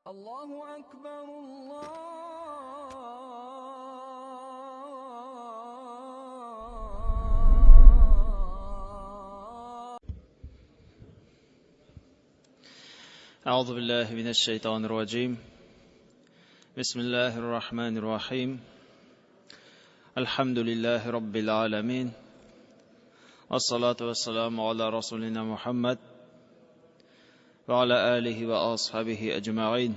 الله أكبر الله. أعوذ بالله من الشيطان الرجيم. بسم الله الرحمن الرحيم. الحمد لله رب العالمين، والصلاة والسلام على رسولنا محمد وعلى آله وأصحابه أجمعين.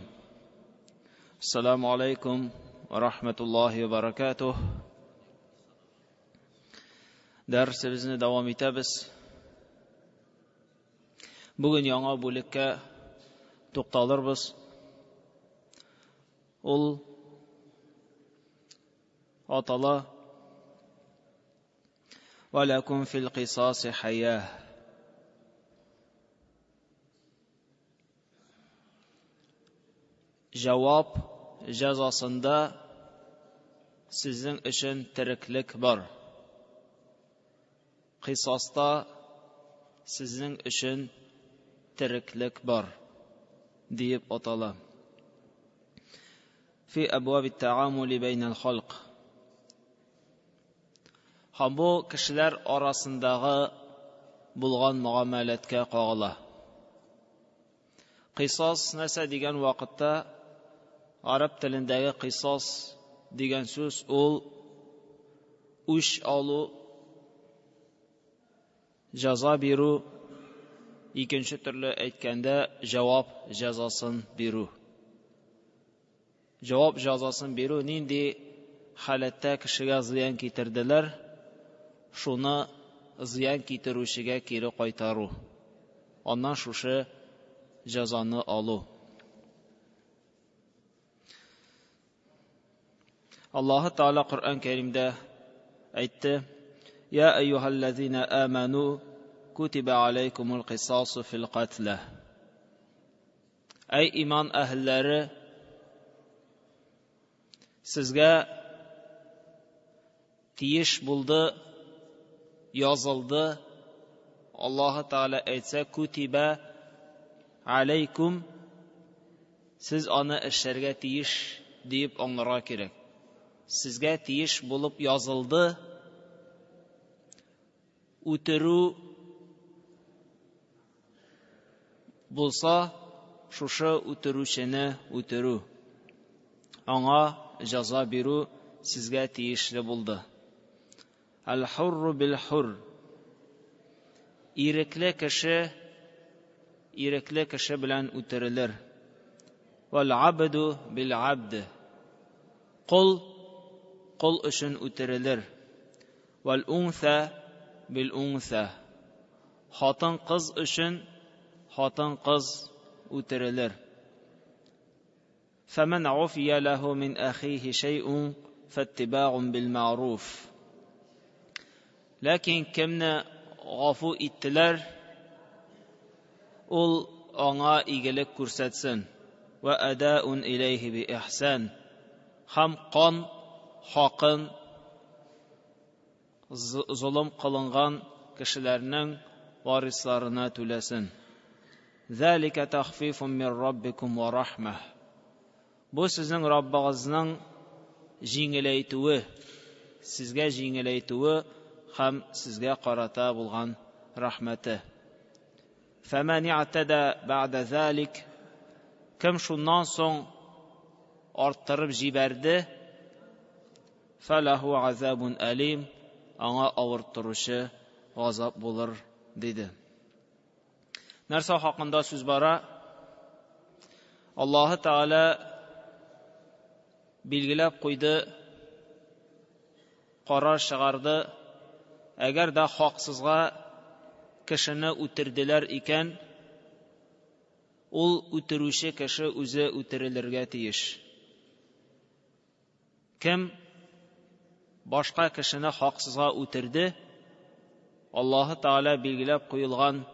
السلام عليكم ورحمة الله وبركاته. Дәресебезне дәвам итәбез. Бүген яңа бүлеккә тукталырбыз. Ул атала «Валякум фил қисаси хая». Җавап җәзасында сезнең өчен тереклек бар. Қисаста сезнең өчен тереклек бар диеп атала. Фи абваб ат-таамули бәйнәл халк. Һәм бу кешеләр арасындагы булган муамәләткә кагыла. Қисас нәрсә дигән вакытта, араб телендәге қисас дигән сүз ул үч алу, җәза бирү, икенче төрле әйткәндә җавап җәзасын бирү. Җавап җәзасын бирү нинди халәттә кешегә зыян китерделәр, шуны зыян китерүчегә кире кайтару. Аннан шушы җәзаны алу. Аллаһы Тааля Коръән Кәримдә әйтте: "Я әйюһәлләзина аману кутиба алейкумул қисасу фил қатла." Әй иман әһелләре, сезгә тиеш булды, язылды. Аллаһы Тааля әйтсә, кутиба алейкум, сез аны эшләргә тиеш диеп аңларга кирәк. Сезгә тиеш булып язылды үтерү булса, шушы үтерүчене үтерү, аңа җәза бирү сезгә тиешле булды. Әл-хурру бил-хур. Ирекле кеше ирекле кеше белән үтерелер. Вәл-абду бил-абд. Кол кол өчен үтерелер. Вәл-унса бил-унса. Хатын-кыз өчен хатын-кыз үтерелер. Фәмән уфия ләһу мин әхиһи шәйъун фәттибагун билмәгъруф. Ләкин кемне гафу иттеләр, ул аңа игелек күрсәтсен. Вә әдаун иләйһи би ихсан. Һәм кан хакын золым кылынган кешеләрнең варисларына түләсен. Залика тахфифун мин раббикум ва рахмah. Бу сезнең Раббыгызның җиңеләйтүе, сезгә җиңеләйтүе һәм сезгә карата булган рәхмәте. Фәмән i'тада бәгъдә залик, кем шуннан соң арттырып җибәрде, фәләһу азабун алим, аңа авырттыручы газап булыр, диде. Нәрсә хакында сүз бара? Аллаһы Тааля билгеләп куйды, карар чыгарды, әгәр дә хаксызга кешене үтерделәр икән, ул үтерүче кеше үзе үтерелергә тиеш. Кем башка кешене хаксызга үтерде, Аллаһы Тааля билгеләп куелган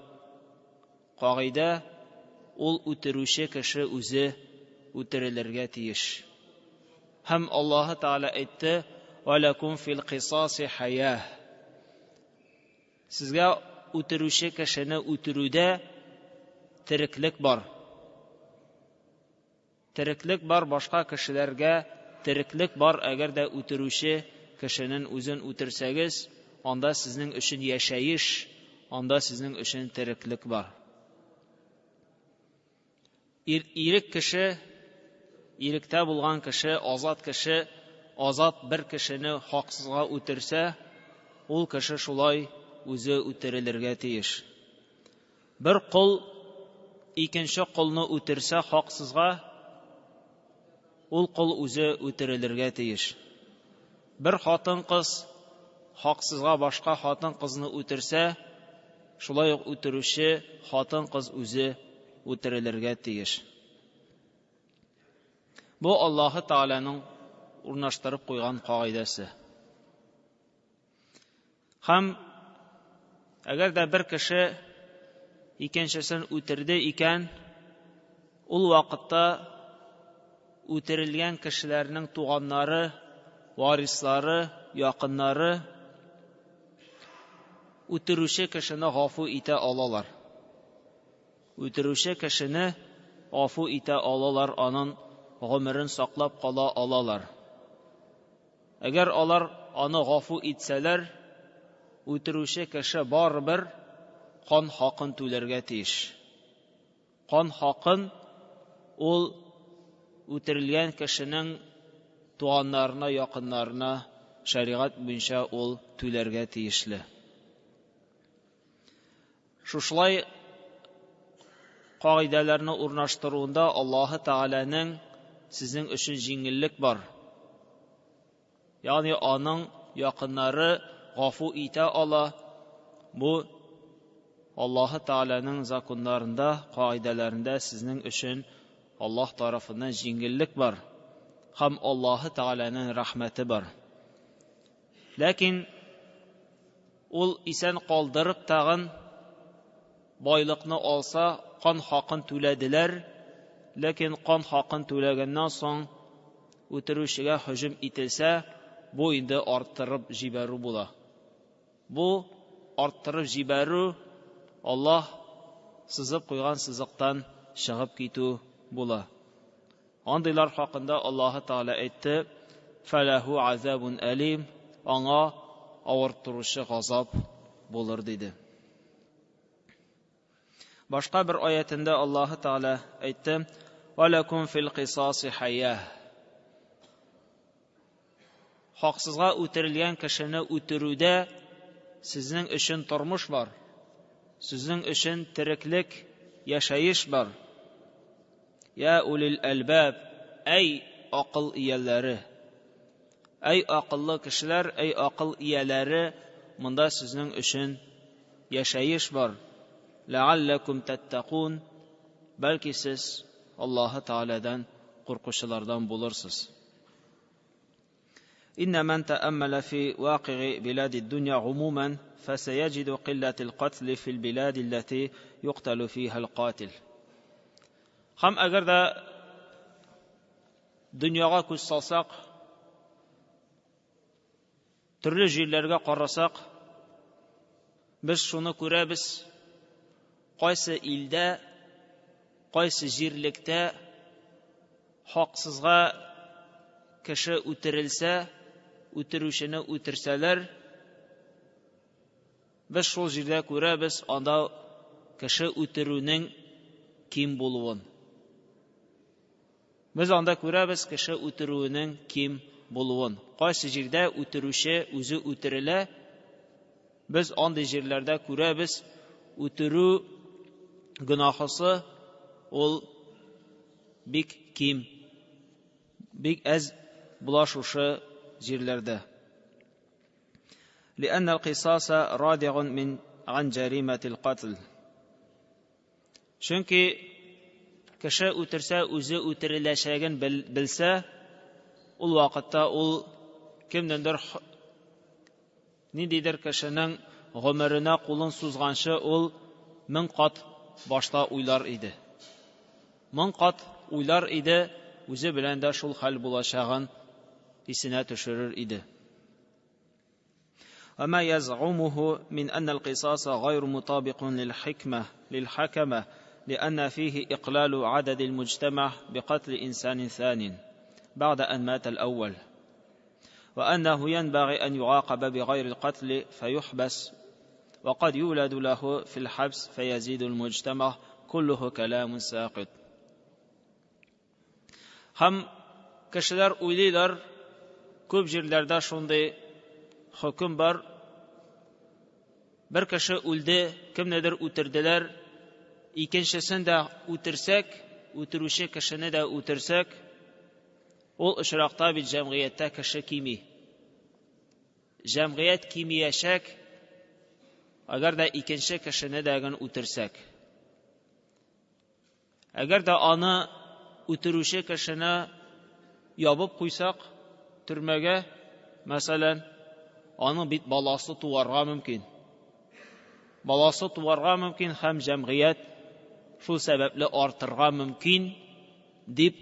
кагыйдә, ул үтерүче кеше үзе үтерелергә тиеш. Һәм Аллаһы Тааля әйтте: "Валякум фил қисаси хая". Сезгә үтерүче кешене үтерүдә тереклек бар. Тереклек бар башка кешеләргә, тереклек бар, әгәр дә үтерүче кешенең үзен үтерсәгез, анда сезнең өчен яшәеш, анда сезнең өчен тереклек бар. Ир, ирек кеше, иректә булган кеше, азат кеше, азат бер кешене хаксызга үтерсә, ул кеше шулай үзе үтерелергә тиеш. Бер кол икенче колны үтерсә хаксызга, ул кол үзе үтерелергә тиеш. Бер хатын-кыз хаксызга башка хатын-кызны үтерсә, шулай ук үтерүче хатын-кыз үзе үтерелергә тиеш. Бу Аллаһы Тәгаләнең урнаштырып куйган кагыйдәсе. Һәм әгәр дә бер кеше икенчесен үтерде икән, ул вакытта үтерелгән кешеләрнең туганнары, варислары, якыннары үтерүче кешене гафу итә алалар. Үтерүче кешене гафу итә алалар, аның гомерен саклап кала алалар. Әгәр алар аны гафу итсәләр, үтерүче кеше барыбер кан хакын түләргә тиеш. Кан хакын ул үтерелгән кешенең туганнарына, якыннарына шәригать буенча ул түләргә тиешле. Шушылай кагыйдәләрне урнаштыруында Аллаһы Тәгаләнең сезнең өчен җиңеллек бар. Ягъни аның якыннары гафу итә ала. Бу Аллаһы Тәгаләнең законнарында, кагыйдәләрендә сезнең өчен Аллаһ тарафыннан җиңеллек бар һәм Аллаһы Тәгаләнең рәхмәте бар. Ләкин ул исән калдырып тагын байлыкны алса, кан хакын түләделәр, ләкин кан хакын түләгәннән соң үтерүчегә һөҗүм ителсә, бу инде арттырып җибәрү була. Бу арттырып җибәрү Аллаһ сызып куйган сызыктан чыгып китү була. Андыйлар хакында Аллаһы Тәгалә әйтте, Фәләһу азабун әлим, аңа авырттыручы газап булыр диде. Башка бер аятендә Аллаһы Тәгалә әйтте, Вәләкум фил кисаси хәяһ. Хаксызга үтерелгән кешене үтерүдә сезнең өчен тормыш бар, сезнең өчен тереклек, яшәеш бар. Я улил әлбәб, әй акыл ияләре. Әй акыллы кешеләр, әй акыл ияләре, монда сезнең өчен яшәеш бар. Ләалләкум тәттәкун, бәлки сез Аллаһы Тәгаләдән куркучылардан булырсыз. إن من تأمل في واقع بلاد الدنيا عموما فسيجد قلة القتل في البلاد التي يقتل فيها القاتل. Һәм әгәр дә дөньяга күз салсак, төрле җирләргә карасак, без шуны күрәбез, кайсы илдә, кайсы җирлектә хаксызга кеше үтерелсә, үтерүчене үтерсәләр, без шул җирдә күрәбез анда кеше үтерүнең ким булуын. Без анда күрәбез кеше үтерүенең ким булуын. Кайсы җирдә үтерүче үзе үтерелә, без андый җирләрдә күрәбез үтерү гөнаһысы ул бик ким, бик әз була шушы җирләрдә. لأن القصاص رادع من عن جريمة القتل. Чөнки кеше үтерсә, үзе үтереләчәген белсә, ул вакытта ул кемнеңдер ниндидер кешенең гомеренә кулын сузганчы ул мең кат башта уйлар иде. Мең кат уйлар иде, үзе белән дә шул хәл булачагын исенә төшерер иде. وما يزعمه من أن القصاص غير مطابق للحكمة للحكمة لأن فيه إقلال عدد المجتمع بقتل إنسان ثان بعد أن مات الأول، وأنه ينبغي أن يعاقب بغير القتل فيحبس، وقد يولد له في الحبس فيزيد المجتمع، كله كلام ساقط. Һәм кешеләр уйлыйлар, күп җирләрдә шундый хөкем бар: бер кеше үлде, кемнедер үтерделәр, икенчесен дә үтерсәк, үтерүче кешене дә үтерсәк, ул очракта бит җәмгыятьтә кеше кими. Җәмгыять кимиячәк, әгәр дә икенче кешене дә ген үтерсәк. Әгәр дә аны үтерүче кешене ябып куйсак төрмәгә, мәсәлән, аның бит баласы туарга мөмкин. Баласы туарга мөмкин һәм җәмгыять шул сәбәпле артырга мөмкин дип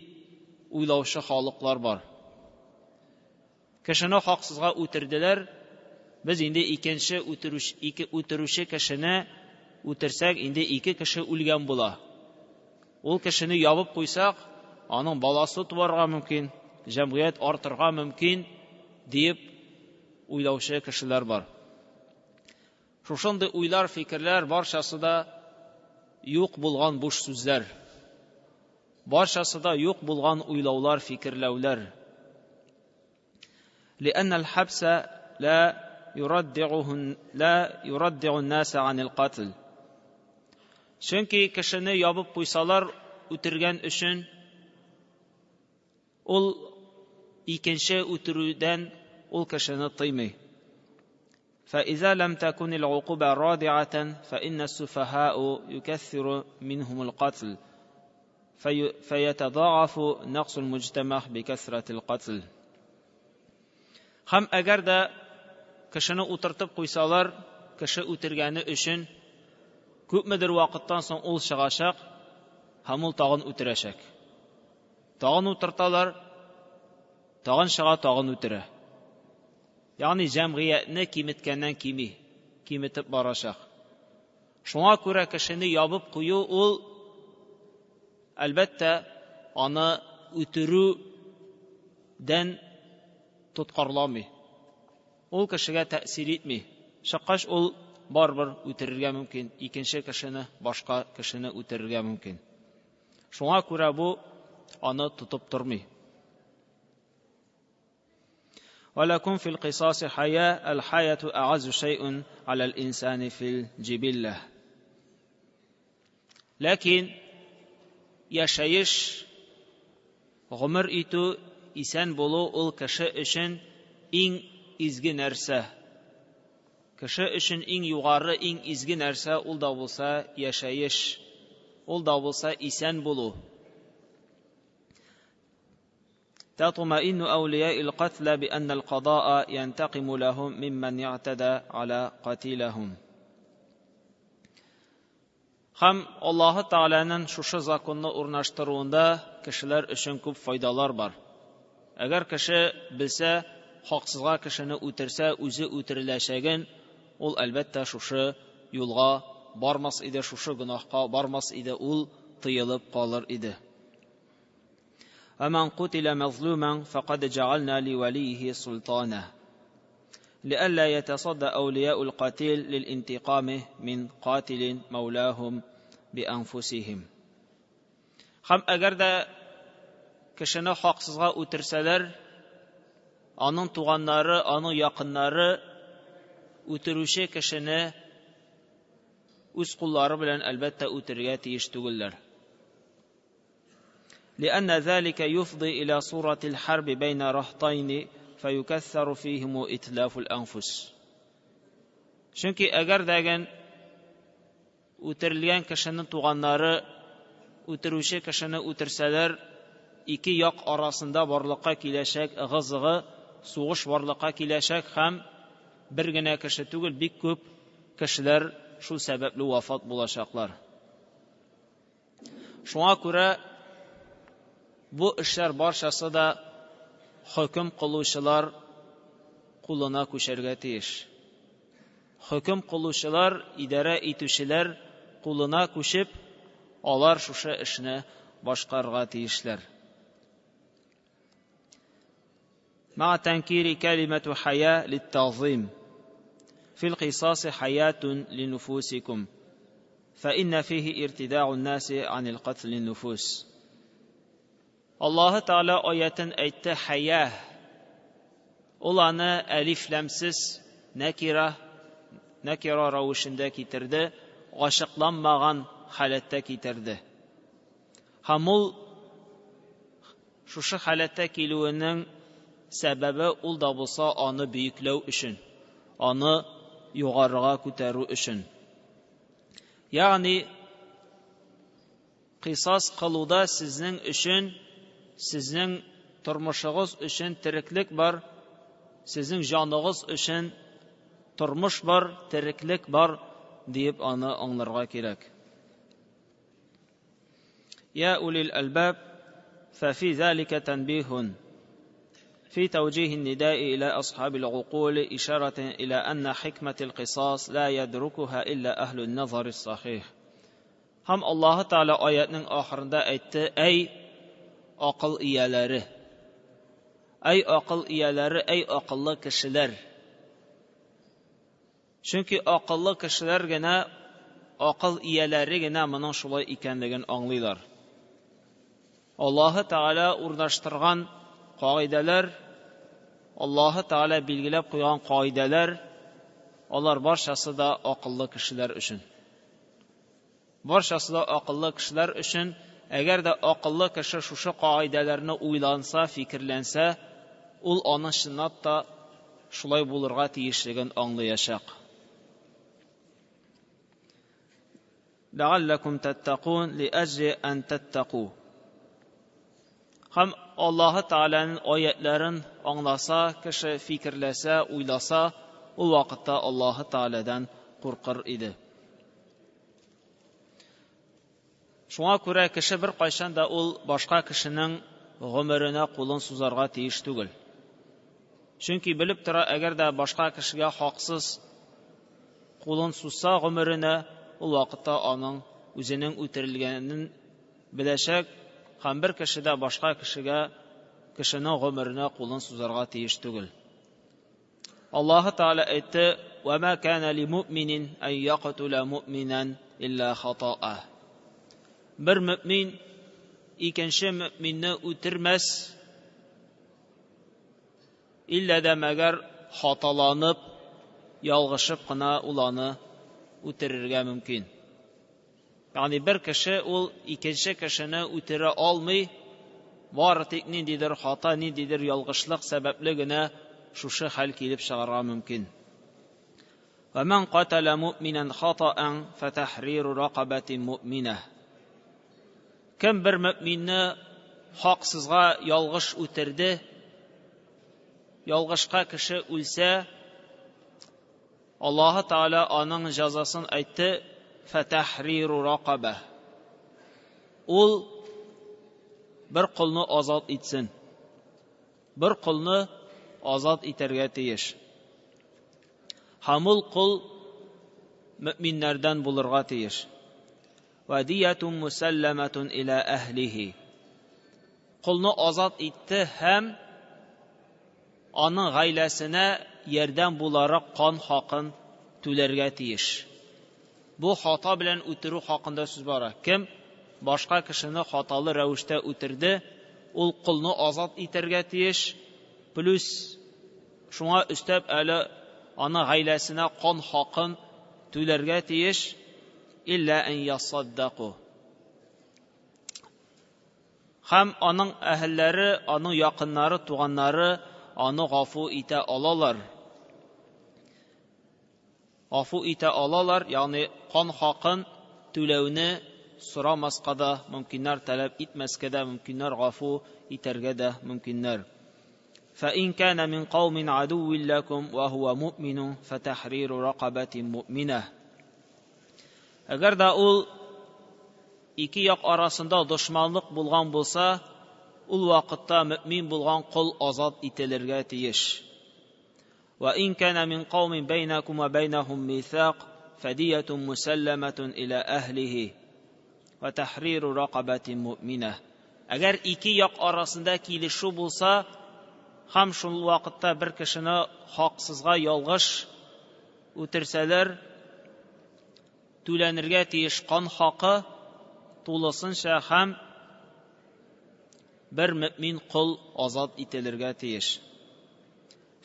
уйлаучы халыклар бар. Кешене хаксызга үтерделәр, без инде икенче үтерүче, ике үтерүче кешене үтерсәк, инде ике кеше үлгән була. Ул кешене ябып куйсак, аның баласы туарга мөмкин, җәмгыять артырга мөмкин диеп уйлаучы кешеләр бар. Шушындый уйлар, фикерләр барчасы да юк булган буш сүзләр. Барчасы да юк булган уйлаулар, фикерләүләр. لأن الحبس لا يردع الناس عن القتل. Чөнки кешене ябып куйсалар үтергән өчен, ул икенче үтерүдән ул кешене тыймый. فإذا لم تكن العقوبة رادعة فإن السفهاء يكثر منهم القتل في فيتضاعف نقص المجتمع بكثرة القتل. Һәм әгәр дә кешене утыртып куйсалар, кеше үтергәне өчен, күпмедер вакыттан соң ул чыгачак һәм ул тагын үтерәчәк. Тагын утырталар, тагын чыга, тагын үтерә. Ягъни җәмгыятьне киметкәннән кими, киметеп барачак. Шуңа күрә кешене ябып кую ул, әлбәттә, аны үтерүдән тоткарламый. Ул кешегә тәэсир итми. Чыккач ул барыбер үтерергә мөмкин, икенче кешене, башка кешене үтерергә мөмкин. Шуңа күрә бу аны тотып тормый. ولكم في القصاص حياة الحياة أعز شيء على الإنسان في الجبلة. Ләкин яшәеш, гомер итү, исән булу ул кеше өчен иң изге нәрсә. Кеше өчен иң югары, иң изге нәрсә ул да булса яшәеш, ул да булса исән булу. تطمئن أولياء القتلى بأن القضاء ينتقم لهم ممن يعتدى على قتيلهم. Һәм Аллаһы Тәгаләнең шушы законны урнаштыруында кешеләр өчен күп файдалар бар. Әгәр кеше белсә, хаксызга кешене үтерсә, үзе үтереләчәген, ул әлбәттә шушы юлга бармас иде, шушы гөнаһка бармас иде, ул тыелып калыр иде. ومن قتل مظلوما فقد جعلنا لوليه سلطانا لئلا يتصدى أولياء القتيل للانتقام من قاتل مولاهم بأنفسهم. Һәм әгәр дә кешене хаксызга үтерсәләр, аның туганнары, аның якыннары үтерүче кешене үз куллары белән әлбәттә үтерергә тиеш түгелләр. لأن ذلك يفضي إلى صورة الحرب بين رهطين فيكثر فيهم إتلاف الأنفس. Чөнки әгәр дәген үтерелгән кешенең туганнары үтерүче кешене үтерсәләр, ике як арасында барлыкка киләчәк ыгы-зыгы, сугыш барлыкка киләчәк һәм бер генә кеше түгел, бик күп кешеләр шул сәбәпле вафат булачаклар. Шуңа күрә бу эшләр барчасы да хөкем кылучылар кулына күчәргә тиеш. Хөкем кылучылар, идарә итүчеләр кулына күчеп, Алар шушы эшне башкарырга тиешләр. مع تنكير كلمة حياة للتعظيم في القصاص حياة لنفوسكم فإن فيه ارتداع الناس عن القتل النفوس. Аллаһы Тәгалә аятен әйтте хәя. Ул аны әлиф ләмсез нәкира, нәкира рәвешендә китерде, ачыкланмаган халәттә китерде. Һәм ул шушы халәттә килүенең сәбәбе ул да булса аны бөекләү өчен, аны югарыга күтәрү өчен. Ягъни кыйсас кылуда сезнең өчен, сезнең тормышыгыз өчен тереклек бар, сезнең җаныгыз өчен тормыш бар, тереклек бар диеп аны аңларга кирәк. يا أولي الألباب ففي ذلك تنبيه في توجيه النداء إلى أصحاب العقول إشارة إلى أن حكمة القصاص لا يدركها إلا أهل النظر الصحيح. Һәм Аллаһы Тәгалә аятның ахырында әйтте: "Әй акыл ияләре! Әй акыл ияләре, әй акыллы кешеләр!" Чөнки акыллы кешеләр генә, акыл ияләре генә моның шулай икәнлеген аңлыйлар. Аллаһы Тәгалә урнаштырган кагыйдәләр, Аллаһы Тәгалә билгеләп куйган кагыйдәләр, алар барчасы да акыллы кешеләр өчен. Барчасы да акыллы кешеләр өчен, әгәр дә акыллы кеше шушы кагыйдәләрне уйланса, фикерләнсә, ул аның чынлап та шулай булырга тиешлеген аңлаячак. Ләгалләкум таттакун лиәҗли ан таттаку. Һәм Аллаһы Тәгаләнең аятларын аңласа, кеше фикерләсә, уйласа, ул вакытта Аллаһы Тәгаләдән куркыр иде. Шуңа күрә кеше бер кайчан да ул башка кешенең гомеренә кулын сузарга тиеш түгел. Чөнки белеп тора, әгәр дә башка кешегә хаксыз кулын сузса гомеренә, ул вакытта аның үзенең үтерелгәнен беләчәк һәм бер кеше дә башка кешегә кешенең гомеренә кулын сузарга тиеш түгел. Аллаһы Тәгалә әйтте: "Ва ма кана ли муъминин ан яктула муъминан илла хатаа." Бер мөмин икенче мөминне үтермәс, иллә дә мәгәр хаталанып, ялгышып кына ул аны үтерергә мөмкин. Ягъни бер кеше ул икенче кешене үтерә алмый, бары тик ниндидер хата, ниндидер ялгышлык сәбәпле генә шушы хәл килеп чыгарга мөмкин. ومن قتل مؤمنا خطأ فتحرير رقبة مؤمنة. Кем бер мөминне хаксызга ялгыш үтерде, ялгышка кеше үлсә, Аллаһы Тәгалә аның җәзасын әйтте: "Фатахриру ракаба". Ул бер колны азат итсен. Бер колны азат итәргә тиеш. Һәм ул кол мөминнәрдән булырга тиеш. Ва диятун мусалламатун ила әһлихи. Колны азат итте һәм аның гаиләсенә ярдәм буларак кан хакын түләргә тиеш. Бу хата белән үтерү хакында сүз бара. Кем башка кешене хаталы рәвештә үтерде, ул колны азат итәргә тиеш, плюс шуңа өстәп әле аны гаиләсенә кан хакын түләргә тиеш, илля ан ясаддаку. Һәм аның әһелләре, аның якыннары, туганнары аны гафу итә алалар. Гафу итә алалар, ягъни кан хакын түләүне сорамаска да мөмкиннәр, таләп итмәскә дә мөмкиннәр, гафу итәргә дә мөмкиннәр. فإن كان من قوم عدو لكم وهو مؤمن فتحرير رقبة مؤمنة. Әгәр дә ул ике як арасында дошманлык булган булса, ул вакытта мөмин булган кол азат ителергә тиеш. وإن كان من قوم بينكم وبينهم ميثاق فدية مسلمة إلى أهله. Вә тәхриру ракабатин муъминә. Әгәр ике як арасында килешү булса, һәм шул вакытта бер кешене хаксызга ялгыш үтерсәләр, түләнергә тиеш кан хакы тулысынча һәм бер мөмин кол азат ителергә тиеш.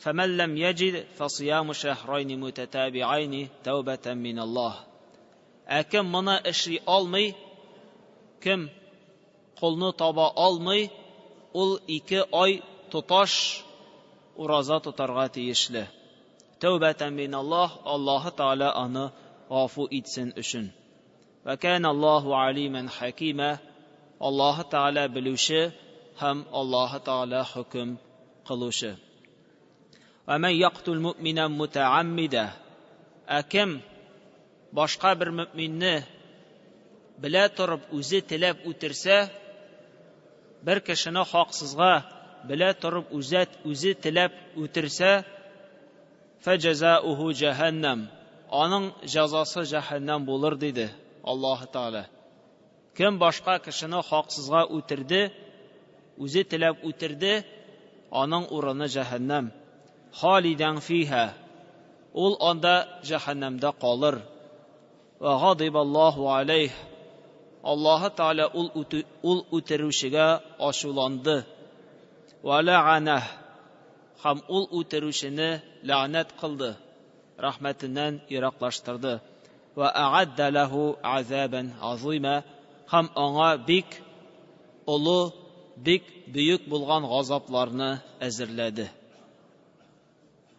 فَمَنْ لَمْ يَجِدْ فَصِيَامُ شَهْرَيْنِ مُتَتَابِعَيْنِ تَوْبَةً مِنَ اللَّهِ. Ә кем моны эшли алмый, кем колны таба алмый, ул 2 ай тоташ ураза тотарга тиешле. Тәүбәтән миналлаһ, Аллаһы Тааля аны гафу итсен өчен. Вә кана Аллаһу алиман хакима, Аллаһы Тааля белүче һәм Аллаһы Тааля хөкем кылучы. Вә мән яктул муъминан мутааммида, ә кем башка бер мөминне белә торып үзе теләп үтерсә, бер кешене хаксызга белә торып үзе теләп үтерсә, фәҗәзауху җәһәннәм, аның җәзасы җәһәннәм булыр, диде Аллаһы Тааля. Кем башка кешене хаксызга үтерде, үзе теләп үтерде, аның урыны җәһәннәм. Халидан фиһа, ул анда җәһәннәмдә калыр. Вә гадибаллаһу алейх, Аллаһы Тааля ул үтерүчегә ачуланды. Вә лә'анәһ, һәм ул үтерүчене ләгънәт кылды, рәхмәтеннән ераклаштырды. Вә а'адда ләһу азабан азима, һәм аңа бик олы, бик бөек булган газапларны әзерләде.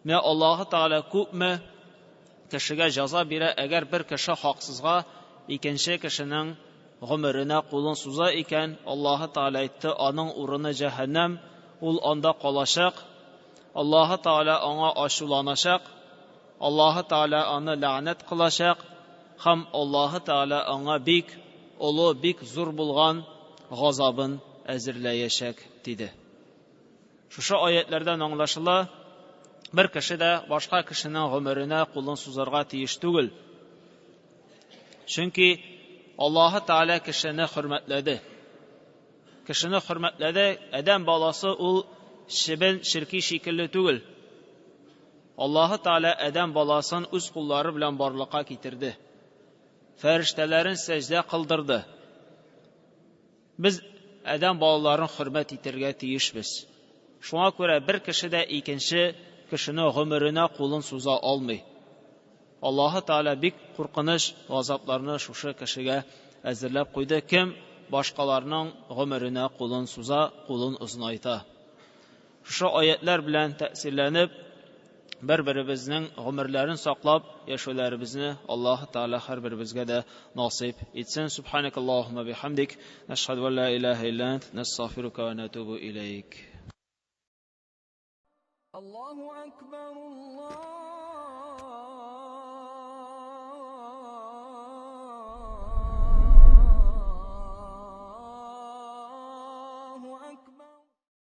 Менә Аллаһы Тааля күпме кешегә җәза бирә, әгәр бер кеше хаксызга икенче кешенең гомеренә кулын суза икән, Аллаһы Тааля әйтте, аның урыны җәһәннәм, ул анда калачак. Аллаһы Тааля аңа ачуланачак, Аллаһы Тааля аны ләгънәт кылачак һәм Аллаһы Тааля аңа бик олы, бик зур булган газабын әзерләячәк, диде. Шушы аятлардан аңлашыла, бер кеше дә башка кешенең гомеренә кулын сузарга тиеш түгел. Чөнки Аллаһы Тааля кешене хөрмәтләде. Кешене хөрмәтләде, адәм баласы ул чебен черки шикелле түгел. Аллаһы Тааля адәм баласын үз куллары белән барлыкка китерде. Фәрештәләрен сәҗдә кылдырды. Без адәм балаларын хөрмәт итәргә тиешбез. Шуңа күрә бер кеше дә икенче кешене гомеренә кулын суза алмый. Аллаһы Тааля бик куркыныч газапларны шушы кешегә әзерләп куйды. Кем башкаларның гомеренә кулын суза, кулын озынайта. Шушы аятлар белән тәэсирләнеп, бер-беребезнең гомерләрен саклап яшәүләребезне Аллаһы Тааля һәрберебезгә дә насыйп итсен. Субханакаллаһумма бихамдик, нашһаду ан ла илаһа илля ант, настагъфирука ва натубу илейк. Аллаһу акбар, Аллаһу